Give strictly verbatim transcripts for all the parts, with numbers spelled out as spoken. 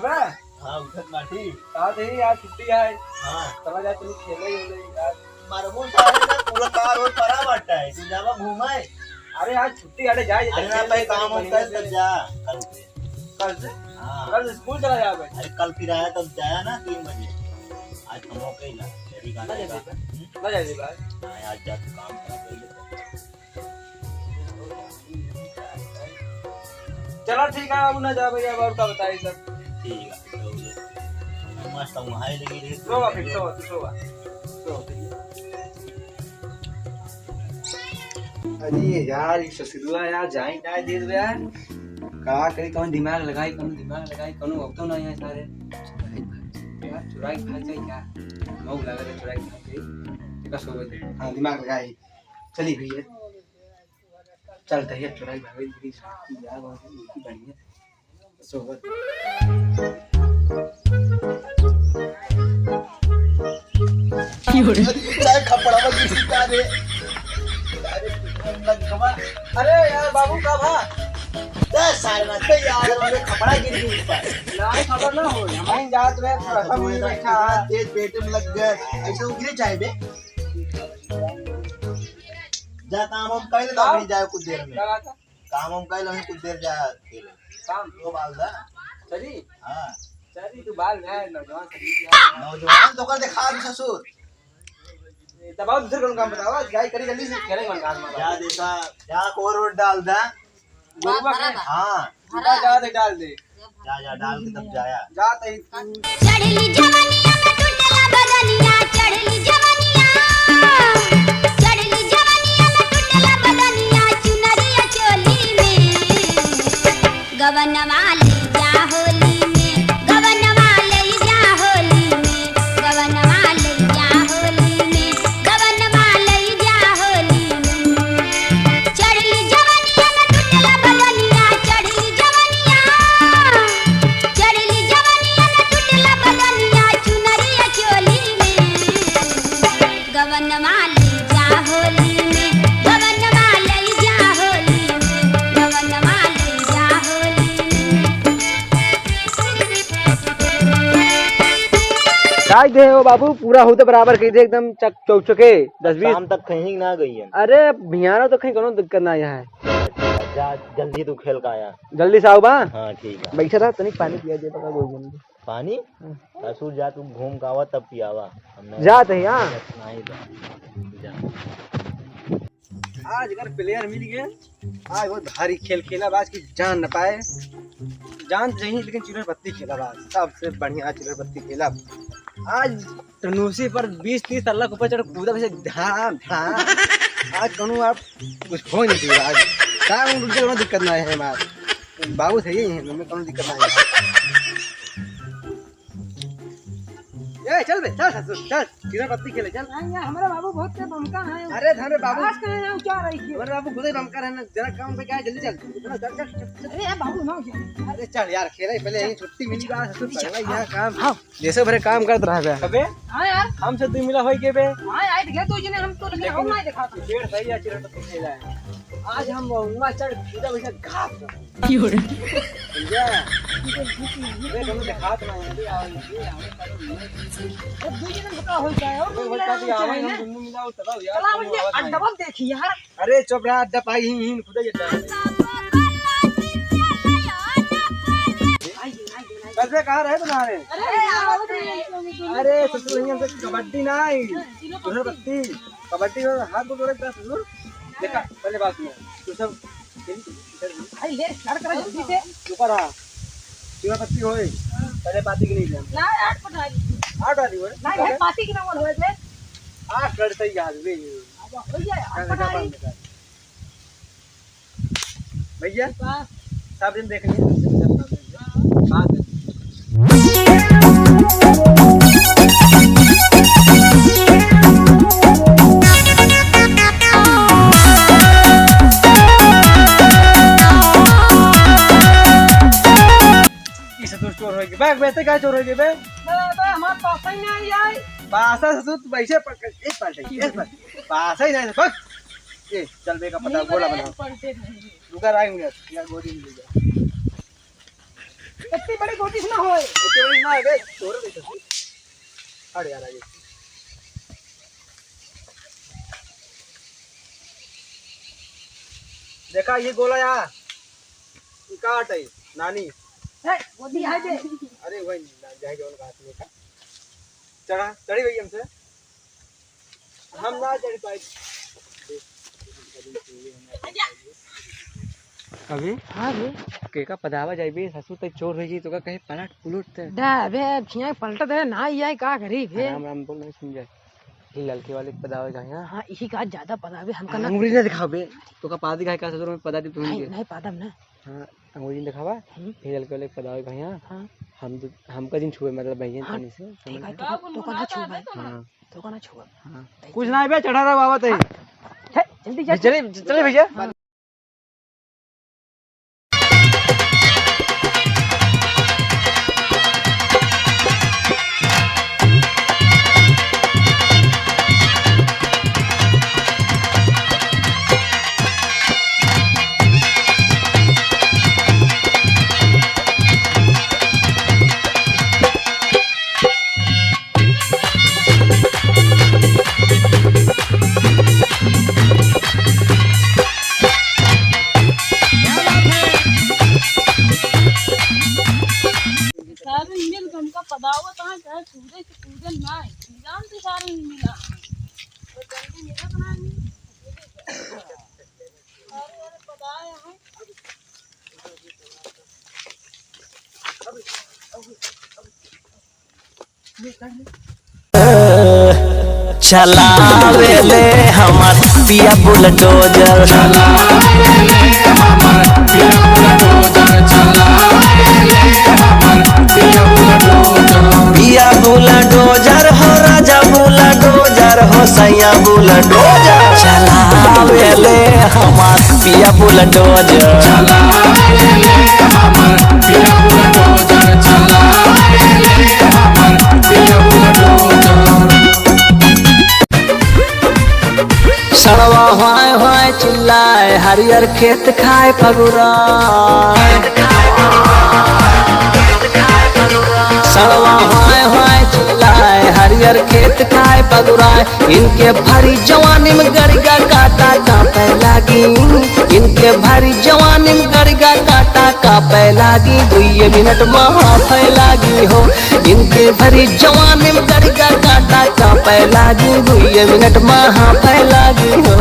हाँ, उठत बाटी। का दे यार, छुट्टी है। हाँ। चला जाए, तनी खेले ही ले यार। मारबो सारे ना, पूरा कार और परा बाटा है। तू जावा घूमाए। अरे यार, छुट्टी, अरे जाए, अरे ना, भाई, काम वाम कर, तब जा, कल से। कल से? हाँ। कल स्कूल चला जाए भाई। अरे, कल फिर आया, तब जाया ना तीन बजे। आज हम लोग कहीं ला, तेरी गाना ना जाए। जाएगा। हम्म? ना जाए भाई। हाँ, आज जा, तू काम कर, कर ले। चला ठीक है, अब ना जा भैया, अब और का बताई सब। ठीक है, तो मस्त वहाँ ही लगी रही। सोवा फिर, सोवा, तू सोवा। सोवा। अरे यार, ई ससुरवा यार, जाई ना दे दे यार। का करी, कौन दिमाग लगाई, कौन दिमाग लगाई, कौनो अब तो नहीं है सारे। यार, चुराई खा जाए क्या? मौक लगा रहे, चुराई खा जाए। देखा, सोवा दे। हाँ, दिमाग लगाई। चली भैया। चलते ही चुराई भाभी की शादी, यार, बहुत ही बढ़िया। सोबत। चाहे खपड़ा में किसी का दे। अरे, लग खमा। अरे यार, बाबू का भा? दस साल में तो यार, उनके खपड़ा गिर गई ऊपर। ना, खबर ना हो, हम ही जात रहे, तो ऐसा मुझे बैठा। तेज पेट में लग गए, ऐसे उगरे चाहे बे। जा काम हम कर ले, काम? अभी जाए कुछ देर में। क्या बात है? काम हम कर ले, अभी कुछ देर जा खेले। काम? वो बाल दा। चली? हाँ। चली, तू बाल ना है, नौजवान सभी के हैं। नौजवान तो कर दिखा दे ससुर। ए, तब आओ, दूसरे कौन काम बताओ, जाए करी जल्दी से, खेले मन काम में। जा देखा, जा कोर वोट डाल दा। गोरुआ के? हाँ। जा, जा, दे, डाल दे। जा, जा, डाल के तब जाया। जा, तई तू। चढ़ली जवनिया में टूटेला बदनिया, चढ़ली जवनिया। चढ़ली जवनिया में टूटेला बदनिया, चुनरिया चोली में। गवनवा ले जा होली में, गवनवा ले जा होली में, गवनवा ले जा होली में, गवनवा ले जा होली में। चढ़ली जवनिया में टूटला बदनिया, चढ़ली जवनिया, चढ़ली जवनिया में टूटला बदनिया, चुनरिया चोली में। गवनवा ले जा होली में, गवनवा ले जा होली में, गवनवा ले जा होली में। राज दे हो बाबू, पूरा होते बराबर कही दे, एकदम चक-, चौचके, दस बीस। शाम तक कहीं ना गई है। अरे, भियाना तो कहीं कोनो दिक्कत ना यहाँ है। जा, जल्दी तू खेल का आया। जल्दी से आओ बा। हाँ, ठीक है। बैठा था, तनिक पानी पिया दे, पका गोल गोल। पानी? हाँ। ससुर जा, तू घूम का आवा, तब पियावा। हम नहीं जात है, हाँ। नहीं बा। जा। आज अगर player मिल गए, आज बहुत भारी खेल खेला बा, आज की जान न पाए। जान तो चाहिए, लेकिन चिल्लर पत्ती खेला बा, सबसे बढ़िया चिल्लर पत्ती खेला। आज टनूसी पर बीस तीस तल्ला के ऊपर चढ़ कूदा, वैसे धाम धाम। आज कोनो आप कुछ हो नहीं दिया आज। का उन रुक कोनो दिक्कत ना है हमार। बाबू सही है, हमें कोनो दिक्कत ना है। ए, चल बे, चल ससुर, चल। चिल्लर पत्ती खेले, चल। हाँ यार, हमारे बाबू बहुत से बमका हैं। अरे, धन रे बाबू। आज कहाँ हैं, क्या रही थी? हमारे बाबू खुद ही बमका है ना, जरा काम पे क्या है, जल्दी चल। चल, चल, चल, चल। अरे यार, बाबू ना उठा। अरे चल यार, खेले पहले यहीं छुट्टी मिली बा, ससुर पहले यहाँ काम। हाँ। जैसे भरे काम करत रहा बे। अबे, हाँ यार। हमसे तू मिला होई के बे? हाँ यार, देख ले तू जिन्हें हम तो लेकिन हम नहीं देखा था। पेड़ सही है, चिल्लर पत्ती खेला है। आज हम वहाँ चढ़ सीधा वैसे घास पर। की हो रे? भैया, अबे, तुम दिखात ना है, अबे, आओ, ये आओ, ये आओ। अब दो जने बता हो जाए, और कोई कोई बता दिया, आओ, चाहिए हम ना। दोनों मिलाओ, चलाओ यार, चला, तुम भैया, आओ, अड्डा मत देखी यार। अरे, चुप रहा, अड्डा पाई ही, ही, खुदा ये था। कल से कहाँ रहे तुम्हारे? अरे, आओ रे। अरे, ससुर, यहाँ से कबड्डी ना आई। हाँ, चिल्लर पत्ती। कबड्डी हो, हाथ को जोड़े दस जरूर। देखा, पहले बात सुनो। तू सब खेल, इधर भी। भाई, ले, स्टार्ट करा जल्दी से। ऊपर आ। चिल्लर पत्ती होए। पहले पाती की नहीं जान। ना, आठ पटारी। आठ वाली होए? नहीं, भाई, पाती की ना होए बे। आठ लड़ते ही याद वे। अब हो गया, आठ पहले का पटारी। पान निकाल। भैया, साहब जी ने देख लिया। ई ससुर चोर होइगे। बैग बेचते का चोर होइगे बे? बे, बे, हमार पासा ही नहीं आई। पासा ससुर, तू बैठे पकड़, एक पलटे, एक पलटे। पासा ही नहीं, बस। ए, चल बे का पता, नहीं गोला बने, बनाओ। पलटे नहीं। रुका, राई में, या गोली में ले जा। इतनी बड़ी गोदी से ना होए। इतनी बड़ी ना आगे, छोड़ दे तो। अरे यार, आगे। देखा, ये गोला यार। ई का हटे? नानी। ए, गोदी है जे। अरे, वही ना, जाए जौन का हाथ में का। चढ़ा, चढ़ी भैया हमसे। हम ना चढ़ पाए। अभी? हाँ बे। केका पदावा जाइबे, ससुर तई चोर होइ जाई, तोका कहीं पलट पुलट ते। डा, अबे, अब खियाँ पलट दे, ना, ये का करी बे? राम राम बोल, नहीं सुन जाए। ये ललके वाले के पदावे का यहाँ। हाँ, इही का ज्यादा पदावे, हमका ना। अंगुरी ना दिखावे। तोका पादी का है का ससुर में पदा दी तुमने नहीं, के। नहीं पादम ना। हाँ, अंगुरी दिखावा। हम्म। ये ललके वाले के पदावे का यहाँ। हाँ। हम तो, हमका जिन छुए, मतलब, भैया हाँ, तनी से, ठीक है, समझ? तो, तो का ना छुए भाई। हाँ। तो का ना छुआ। हाँ। कुछ ना बे, चढ़ा रहा बाबा तई। हे, जल्दी जा। चले, चले भैया। हाँ। सारे मिल के हमका पदावत हैं, चाहे कूदे के कूदे ना है। जान से सारे मिला। तो जल्दी मिलत ना है। सारे वाले पदाए हैं। चलावेले हमार पिया बुलडोजर। पिया बुलडोजर हो, राजा बुलडोजर हो, सैया बुलडोजर। चलावेले हमार पिया बुलडोजर। सड़वा ह्वाय ह्वाय चिल्लाए, हरियर खेत खाए पगुराए। सड़वा ह्वाय ह्वाय चिल्लाए, हरियर खेत खाए पगुराए। इनके भरी जवानी में गड़िया काटा कांपे लागी। इनके भरी जवानी में गड़िया काटा कांपे लागी। दुइये मिनट में हाफे लागी हो। इनके भरी जवानी में गड़िया काटा कांपे लागी। दुइये मिनट में हाफे लागी हो।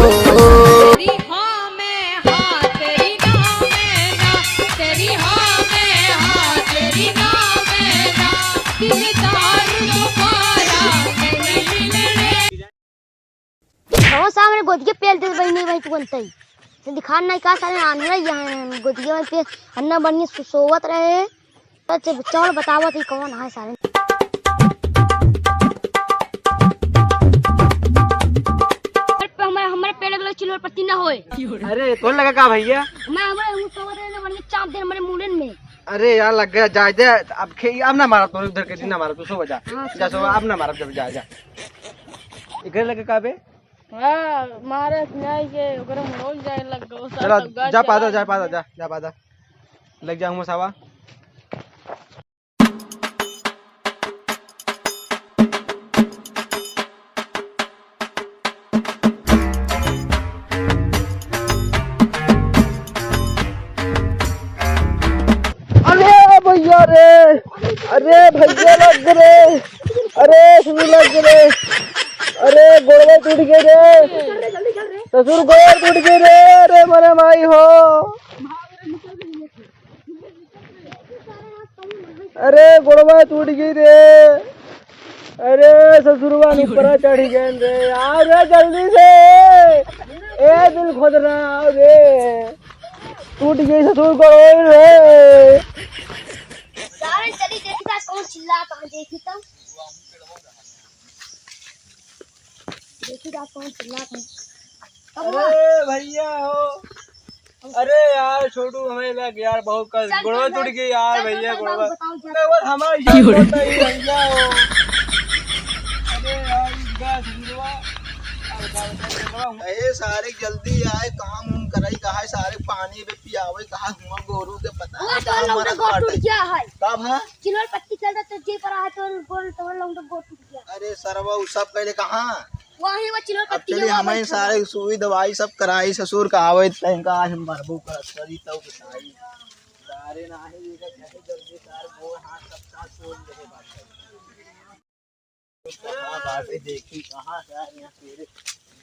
तेरी हाँ में हाँ, तेरी ना में ना, तेरी हाँ में हाँ, तेरी ना में ना, दिलदार दोबारा नहीं मिलने। कौन सा हमरे गोदिया पेल दे बहिनी भाई तू अंतई। जल्दी खान नहीं का सारे आन्हरा यहाँ गोदिया में पे अन्ना बढ़िया सुसोवत रहे। अच्छा, चौड़ बतावत ही कौन है सारे। हमारे, हमारे पेड़ के चिल्लोर पत्ती ना होए। अरे, तोर लगा का भैया? मैं हमारे मुंह सोवत रहे ना, बढ़िया चाप दे हमारे मुंडन में। अरे यार, लग गया, जा दे। अब खे-, अब ना मारा, तोर उधर के दिन ना मारा, तू सो जा। हाँ, जा सो, अब ना मारा, जब जा, जा। एकरे लगे का बे? हाँ, मारे न्याय के, ओकरे मरोल जाए लग गो, चला, सब गाछ जा पादा, चला जा पादा, गए। जा, जा पादा। लग जा, हुआ सावा। अरे भैया रे, अरे भैया लग रे, अरे ससुर लग रे, अरे गोड़वा टूट गए रे, ससुर गोड़ टूट गए रे, अरे मरे माई हो। अरे गोड़वा टूट गई रे। अरे ससुरवा ऊपरा चढ़ गए रे, आओ रे जल्दी से। ए दिल खोदना, आओ रे। टूट गई ससुर गोड़वा रे। सारे चली देखी था कौन चिल्लात है, देखी तो। देखी था कौन चिल्लात है। अरे भैया हो, अरे यार छोटू, हमें लग यार बहुत कल चल, गोड़वा चल, टूट गई यार चल, भैया, चल, गोड़वा। बताओ, बताओ, अरे बस हमारा ये क्यों रे? होता ही भैया हो। अरे यार, इसका ससुरवा। अरे सारे जल्दी आए, काम उम कराई, कहा है सारे पानी भी पियावे, कहा हुआ गोरू के पता है कहाँ मरत बाटे। टूट गया है। कब है? चिल्होर पट्टी चल रहा तो जे पर है तो गोल तो लौंडा गोड़ टूट गया। अरे सरवा, उ सब पहले कहाँ? वही वो चिल्होर अब पट्टी चलिए, हमें सारे सुई दवाई सब कराई, ससुर का आवे तंका आज हम मरबो करत सरी तब बताई। सारे नाही ये कहे जल्दी सारे गोड़ हाथ सब साथ छोड़ दे बात। कहाँ बाटे देखी, कहाँ से आ यहाँ तेरे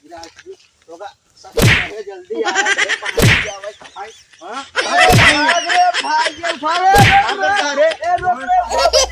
गिरा की होगा। सब कहे जल्दी आ, रे पानी क्या भाई, भाई, हाँ? अरे भाई, ये सारे, अरे, अरे, ए, रोक, रोक, रोक।